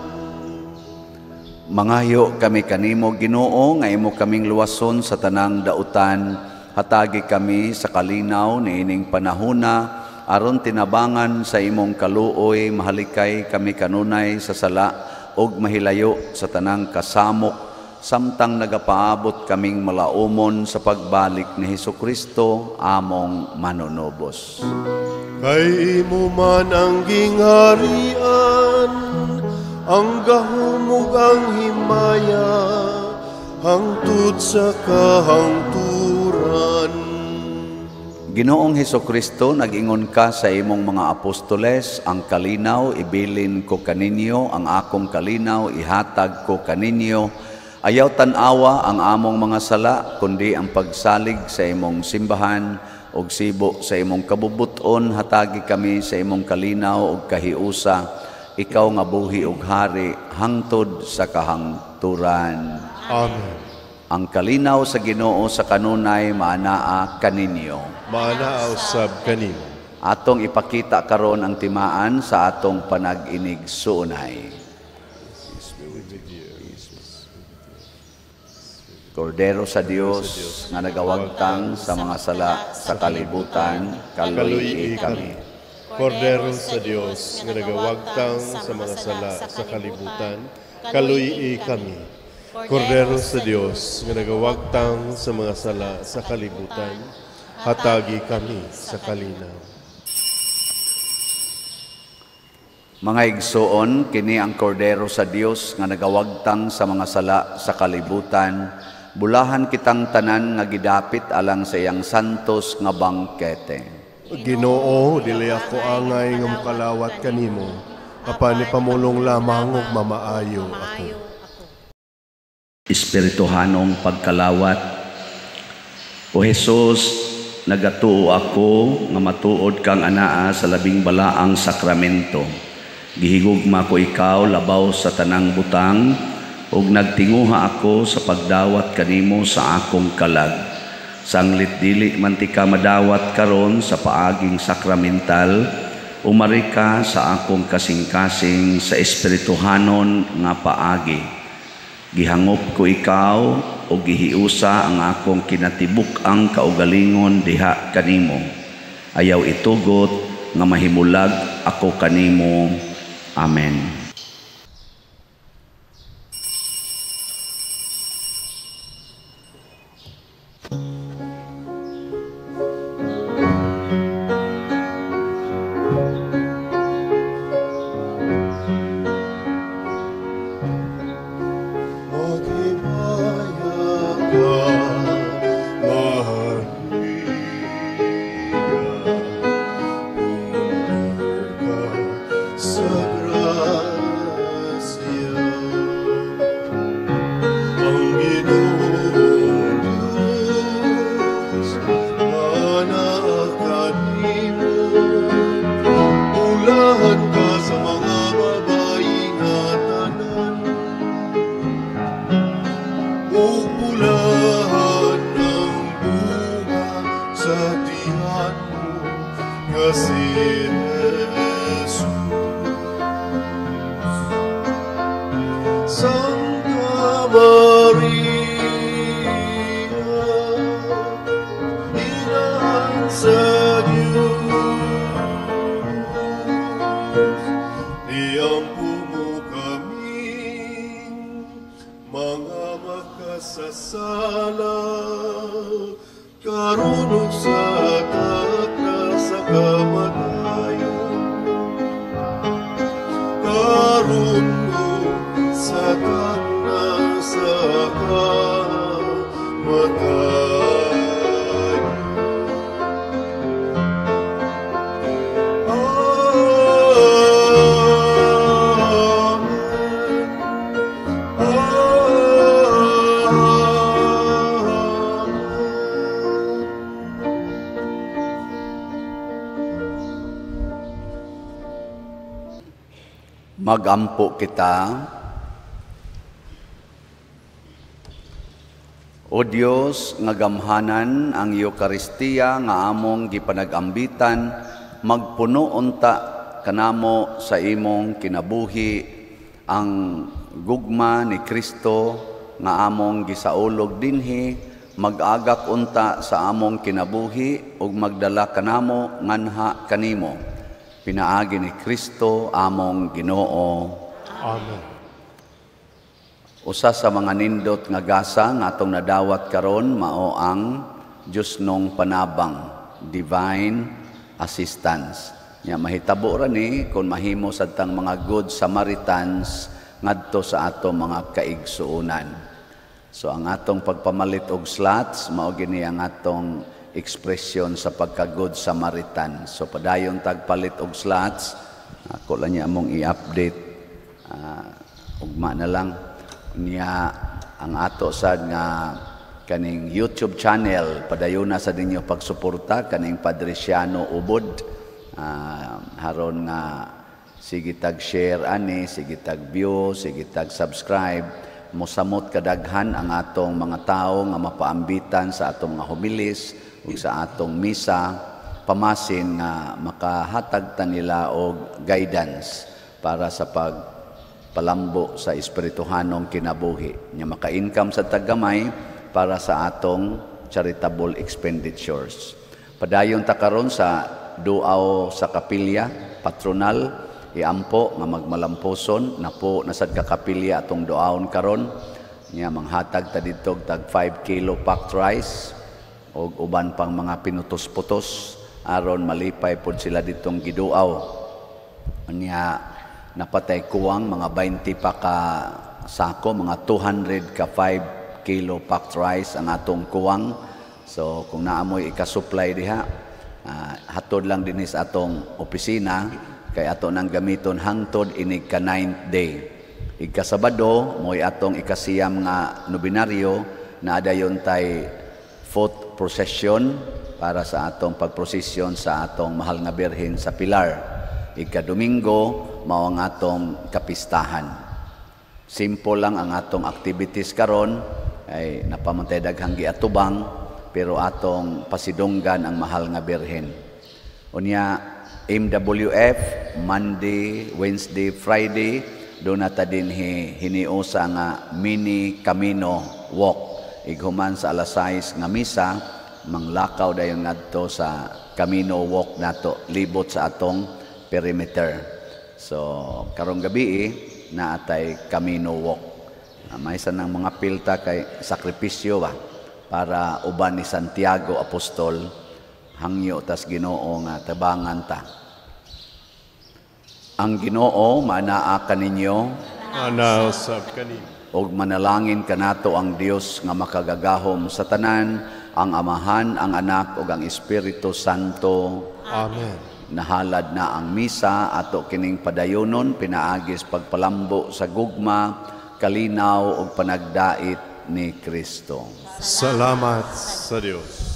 Mangayo kami kanimo, Ginoo, nga imo kaming luwason sa tanang dautan. Hatagi kami sa kalinaw niining panahona, aron tinabangan sa imong kaluoy, mahalikay kami kanunay sa sala ug mahilayo sa tanang kasamok, samtang nagapaabot kaming malaumon sa pagbalik ni Hesukristo among manunubos. Kay imo man ang gingharian, ang gahom ug ang himaya, hangtod sa kahangturan. Ginoong Hesukristo, nag-ingon ka sa imong mga apostoles, ang kalinaw ibilin ko kaninyo, ang akong kalinaw ihatag ko kaninyo. Ayaw tan-awa ang among mga sala, kundi ang pagsalig sa imong simbahan ug sibo sa imong kabubuton. Hatagi kami sa imong kalinaw ug kahiusa, ikaw nga buhi ug hari hangtod sa kahangturan. Amen. Ang kalinaw sa Ginoo sa kanunay maanaa kaninyo. Maanaa usab kanimo. Atong ipakita karon ang timaan sa atong panag-inig-suunay. Kordero sa Dios nga nagawagtang sa mga sala sa kalibutan, kaluy-i kami. Kordero sa Dios nga nagawagtang sa mga sala sa kalibutan, kaluy-i kami. Kordero sa Dios nga nagawagtang sa mga sala sa kalibutan, hatagi kami sa kalinaw. Mga igsoon, kini ang Kordero sa Dios nga nagawagtang sa mga sala sa kalibutan. Bulahan kitang tanan nga gidapit alang sa iyang santos nga bangkete. Ginoo, dili ako angay nga mokalawat kanimo, apan ipamulong lamang ug mamaayo ako. Espirituhanong pagkalawat. O Hesus, nagatuo ako nga matuod kang anaa sa labing balaang sakramento. Gihigugma ko ikaw labaw sa tanang butang, ug nagtinguha ako sa pagdawat kanimo sa akong kalag. Sanglit dili man ti ka madawat karon sa paaging sakramental, umari ka sa akong kasing-kasing sa espirituhanon nga paagi. Gihangop ko ikaw o gihiusa ang akong kinatibuk-ang kaugalingon diha kanimo. Ayaw itugot nga mahimulag ako kanimo. Amen. Magampo kita. O Dios, nga gamhanan ang Eukaristiya nga among gipanagambitan, magpuno unta kanamo sa imong kinabuhi ang gugma ni Kristo nga among gisaulog dinhi, mag-agak unta sa among kinabuhi ug magdala kanamo nganha kanimo. Pinaagi ni Kristo among Ginoo. Amen. Usa sa mga nindot nga gasa nga atong nadawat karon mao ang Diyosnong panabang, divine assistance. Nya mahitabo ra ni kung mahimo sad tang mga good Samaritans ngadto sa ato mga kaigsuonan. So ang atong pagpamalit og slots mao gini ang atong ekspresyon sa pagka-good Samaritan. So padayon tagpalit og slots, ako lang niya among i-update, ugma na lang niya ang ato sad nga kaning YouTube channel, padayon na sa ninyo pagsuporta kaning Padre Siano Ubod, haron nga sige tag share ani, sige tag view, sige tag subscribe, mosamot kadaghan ang atong mga tawo nga mapaambitan sa atong mga homilis ug sa atong misa, pamasin nga makahatag ta nila og guidance para sa pagpalambo sa espirituhanong kinabuhi. Nya maka-income sa taggamay para sa atong charitable expenditures. Padayon ta karon sa duaw sa kapilya patronal, iampo nga magmalamposon napo nasad ka kapilya atong duawon karon. Nya manghatag ta didto og tag 5 kilo packed rice og uban pang mga pinutos-putos aron malipay pod sila ditong giduaw. Nya napatay kuwang mga 20 pa ka sako, mga 200 ka 5 kilo packed rice ang atong kuwang. So kung naamoy ika-supply diha, hatod lang dinhi sa atong opisina kay ato nang gamiton hangtod inig ka 9th day. Ikasabado mo'y atong ikasiyam nga nobinaryo na adayon tay foot procession para sa atong pagprosesyon sa atong mahal nga Birhen sa Pilar. Ika-Domingo mao ang atong kapistahan. Simple lang ang atong activities karon ay napamantay daghang giatubang, pero atong pasidunggan ang mahal nga Birhen. Unya MWF Monday, Wednesday, Friday do na ta dinhi hiniusa nga mini Camino walk. Ighuman sa alas 6 nga misa, manglakaw dayon ngadto sa Camino walk nato libot sa atong perimeter. So karong gabi naatay Camino walk. May isa ng mga pilta kay sakripisyo ba para uban ni Santiago Apostol, hangyo tas Ginoo nga tabangan ta. Ang Ginoo maanaa kaninyo. Ana sab kanimo. Ug manalangin kanato ang Dios nga makagagahom sa tanan, ang Amahan, ang Anak ug ang Espiritu Santo. Amen. Nahalad na ang misa, ato kining padayonon pinaagis pagpalambo sa gugma, kalinaw ug panagdait ni Kristo. Salamat sa Dios.